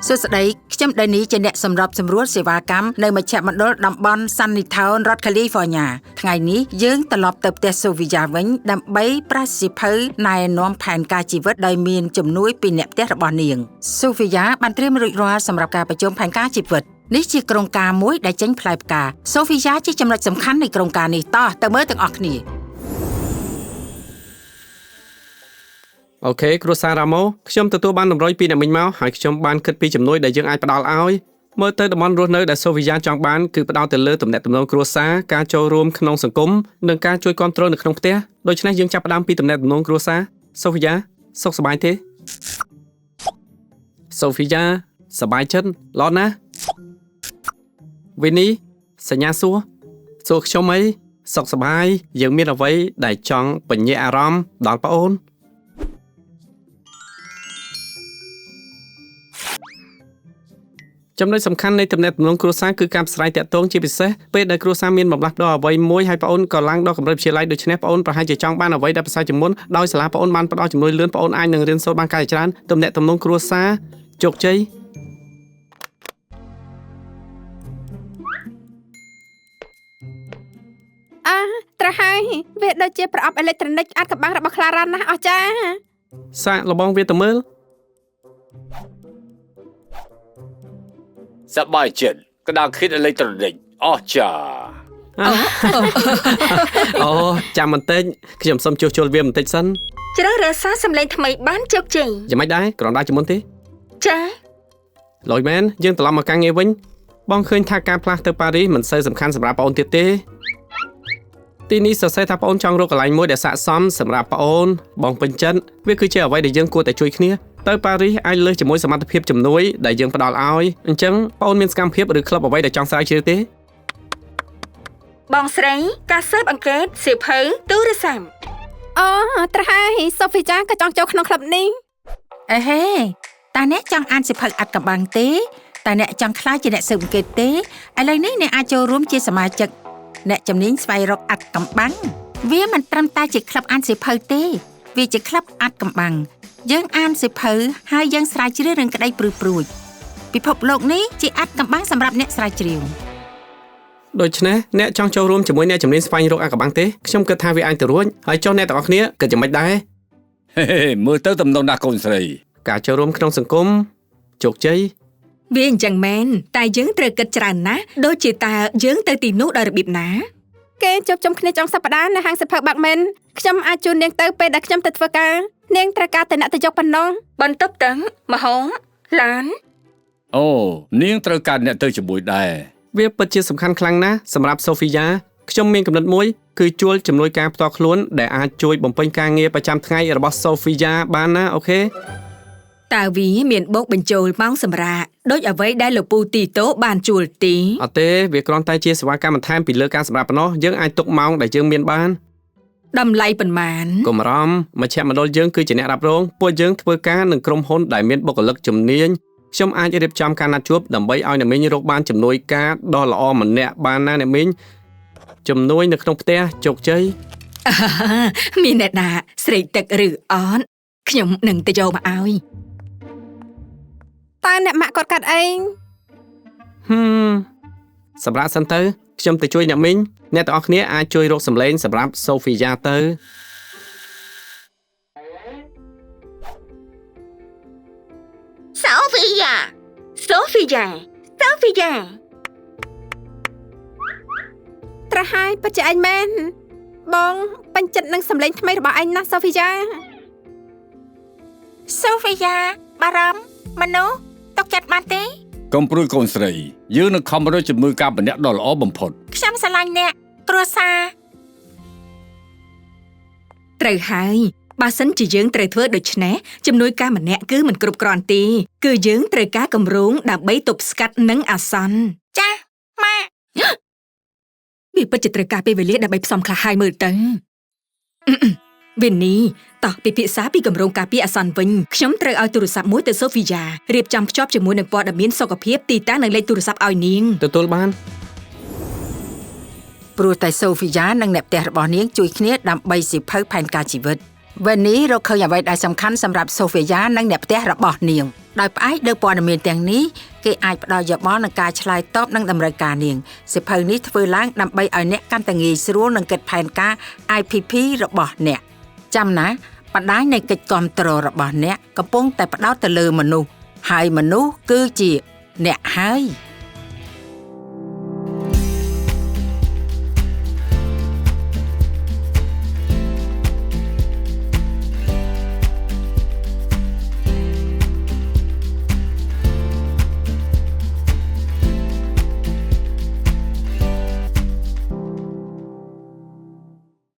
សួស្តីខ្ញុំដេនីជាអ្នកសម្របសម្រួលសេវាកម្មនៅមជ្ឈមណ្ឌលតំបន់ Sunnytown រដ្ឋ California ថ្ងៃនេះយើងត្រឡប់ទៅផ្ទះសូវីយ៉ាវិញដើម្បីប្រាសសៀវភៅណែនាំផែនការជីវិតដោយមានជំនួយពីអ្នកផ្ទះរបស់នាងសូវីយ៉ាបានត្រៀមរួចរាល់សម្រាប់ការប្រជុំផែនការជីវិតនេះជាក្រុមការមួយដែលចេញផ្លែផ្កាសូវីយ៉ាជាចំណុចសំខាន់នៃក្រុមការនេះតោះទៅមើលទាំងអស់គ្នាអូខេគ្រួសាររ៉ាម៉ូខ្ញុំទទួលបានតម្រុយពីអ្នកមិញមកហើយខ្ញុំបានគិតពីជំនួយដែលយើងអាចផ្ដល់ឲ្យមើលទៅតំបន់រស់នៅដែលសូវីយ៉ាចង់បានគឺផ្ដោតទៅលើទំនាក់ទំនងគ្រួសារការចូលរួមក្នុងសង្គមនិងការជួយគាំទ្រនៅក្នុងផ្ទះដូច្នេះយើងចាប់ផ្ដើមពីទំនាក់ទំនងគ្រួសារសូវីយ៉ាសុខសប្បាយទេសូវីយ៉ាសប្បាយចិត្តល្អណាស់វីនីសញ្ញាសួរសួរខ្ញុំអីសុខសប្បាយយើងមានអ្វីដែលចង់បញ្ញាអារម្មណ៍ដល់ប្អូនចំណុចសំខាន់នៃទំនាក់ទំនងគ្រួសារគឺការផ្ស្រ័យទាក់ទងជាពិសេសពេលដែលគ្រួសារមានបំលាស់ប្ដូរអ្វីមួយហើយប្អូនក៏ឡើងដល់កម្រិតវិទ្យាល័យដូច្នេះប្អូនប្រហែលជាចង់បានអ្វីដែលប្រសើរជាងមុនដោយសាលាប្អូនបានផ្ដល់ជំនួយលឿនប្អូនអាចនឹងរៀនសូត្របានកាន់តែច្រើនទំនាក់ទំនងគ្រួសារជោគជ័យអើត្រូវហើយវាដូចជាប្រអប់អេឡិចត្រូនិកអាថ៌កំបាំងរបស់ក្លារ៉ាណាស់អស្ចារ្យសាកល្បងវាទៅមើលសប្បាយចិត្តក្តារខិតអេឡិចត្រូនិកអស្ចារ្យអូចាំបន្តិចខ្ញុំសូមជួសជុលវាបន្តិចសិនជ្រើសរើសសារសម្លេងថ្មីបានជោគជ័យយ៉ាងម៉េចដែរគ្រាន់តែជាមុនទេចាលយមែនយើងត្រឡប់មកការងារវិញបងឃើញថាការផ្លាស់ទៅប៉ារីសមិនសូវសំខាន់សម្រាប់ប្អូនទៀតទេទីនេះសរសេរថាប្អូនចង់រកកន្លែងមួយដែលស័ក្តិសមសម្រាប់ប្អូនបងពេញចិត្តវាគឺជាអ្វីដែលយើងគួរតែជួយគ្នាទៅប៉ារីសអាចលើសជាមួយសមត្ថភាពជំនួយដែលយើងផ្ដល់ឲ្យអញ្ចឹងប្អូនមានសកម្មភាពឬក្លឹបអ្វីដែលចង់ស្រាវជ្រាវទេបងស្រីការស៊ើបអង្កេតសៀវភៅទូរស័ព្ទអូត្រូវហើយសូហ្វីយ៉ាក៏ចង់ចូលក្នុងក្លឹបនេះអេហេតើអ្នកចង់អានសៀវភៅអាថ៌កំបាំងទេតើអ្នកចង់ក្លាយជាអ្នកស៊ើបអង្កេតទេឥឡូវនេះអ្នកអាចចូលរួមជាសមាជិកអ្នកជំនាញស្វែងរកអាថ៌កំបាំងវាមិនត្រឹមតែជាក្លឹបអានសៀវភៅទេវាជាក្លឹបអាថ៌កំបាំងយើងអានសៀវភៅហើយយើងស្រាវជ្រាវរឿងក្តីព្រឺព្រួចពិភពលោកនេះជាអាថ៌កំបាំងសម្រាប់អ្នកស្រាវជ្រាវដូច្នេះអ្នកចង់ចូលរួមជាមួយអ្នកជំនាញស្វែងរកអាថ៌កំបាំងទេខ្ញុំគិតថាវាអាចទៅរួចហើយចុះអ្នកទាំងអស់គ្នាគិតយ៉ាងម៉េចដែរហេមើលទៅទំនងណាស់កូនស្រីការចូលរួមក្នុងសង្គមជោគជ័យវាអញ្ចឹងមែនតែយើងត្រូវគិតច្រើនណាស់ដូចជាតើយើងទៅទីនោះដោយរបៀបណាគេជួបជុំគ្នាចុងសប្តាហ៍នៅហាងសៀវភៅបាក់មែនខ្ញុំអាចជូននាងទៅពេលដែលខ្ញុំទៅធ្វើការនាងត្រូវការតែអ្នកទៅយកប៉ុណ្ណោះបន្ទប់ទឹកម្ហូបឡានអូនាងត្រូវការអ្នកទៅជាមួយដែរវាពិតជាសំខាន់ខ្លាំងណាស់សម្រាប់សូហ្វីយ៉ាខ្ញុំមានគំនិតមួយគឺជួលជំនួយការផ្ទាល់ខ្លួនដែលអាចជួយបំពេញការងារប្រចាំថ្ងៃរបស់សូហ្វីយ៉ាបានណាអូខេតើវាមានបូកបញ្ចូលម៉ោងសម្រាកដូចអ្វីដែលលោកពូទីតូបានជួលទីអត់ទេវាគ្រាន់តែជាសេវាកម្មបន្ថែមពីលើការសម្រាប់ប៉ុណ្ណោះយើងអាចទុកម៉ោងដែលយើងមានបានតម្លៃប៉ុន្មានកុំរំមជ្ឈមណ្ឌលយើងគឺជាអ្នករ៉ាប់រងពួកយើងធ្វើការនឹងក្រុមហ៊ុនដែលមានបុគ្គលិកជំនាញខ្ញុំអាចរៀបចំការណាត់ជួបដើម្បីឲ្យអ្នកមីងរកបានជំនួយការដ៏ល្អម្នាក់បានណាអ្នកមីងជំនួយនៅក្នុងផ្ទះជោគជ័យមានអ្នកណាស្រេកទឹកឬអត់ខ្ញុំនឹងទៅយកមកឲ្យតើអ្នកម៉ាក់គាត់កាត់អីសម្រាប់សិនទៅខ្ញុំទៅជួយអ្នកមីងអ្នកទាំងអស់គ្នាអាចជួយរកសម្លេងសម្រាប់សូហ្វីយ៉ាទៅសូហ្វីយ៉ាសូហ្វីយ៉ាសូហ្វីយ៉ាត្រូវហើយពិតជាឯងមែនបងពេញចិត្តនឹងសម្លេងថ្មីរបស់ឯងណាស់សូហ្វីយ៉ាសូហ្វីយ៉ាបារម្ភមនុស្សຕົកចិត្តបានទេកុំព្រួយកូនស្រីយើងនឹងខំរកជំនួយការម្នាក់ដ៏ល្អបំផុតខ្ញុំស្រឡាញ់អ្នកគ្រួសារត្រូវហើយបើសិនជាយើងត្រូវធ្វើដូច្នេះជំនួយការម្នាក់គឺមិនគ្រប់គ្រាន់ទេគឺយើងត្រូវការគម្រោងដើម្បីទប់ស្កាត់នឹងអាសន្នចាម៉ាក់វាពិតជាត្រូវការពេលវេលាដើម្បីផ្សំខ្លះហើយមើលទៅវីនីតោះពិភាក្សាពីគម្រោងការពារអាសន្នវិញខ្ញុំត្រូវឲ្យទូរស័ព្ទមួយទៅសូហ្វីយ៉ារៀបចំភ្ជាប់ជាមួយនឹងព័ត៌មានសុខភាពទីតាំងនិងលេខទូរស័ព្ទឲ្យនាងទទួលបានព្រោះតែសូហ្វីយ៉ានិងអ្នកផ្ទះរបស់នាងជួយគ្នាដើម្បីសៀវភៅផែនការជីវិតវេនីរកឃើញអ្វីដែលសំខាន់សម្រាប់សូហ្វីយ៉ានិងអ្នកផ្ទះរបស់នាង ដោយផ្អែកលើព័ត៌មានទាំងនេះគេអាចផ្ដល់យោបល់និងការឆ្លើយតបនឹងតម្រូវការនាងសៀវភៅនេះធ្វើឡើងដើម្បីឲ្យអ្នកកាន់តែងាយស្រួលនឹងគិតផែនការ IPP របស់អ្នកចាំណាបណ្ដាញនៃកិច្ចគាំទ្ររបស់អ្នកកំពុងតែផ្ដោតទៅលើមនុស្សហើយមនុស្សគឺជាអ្នកហើយ។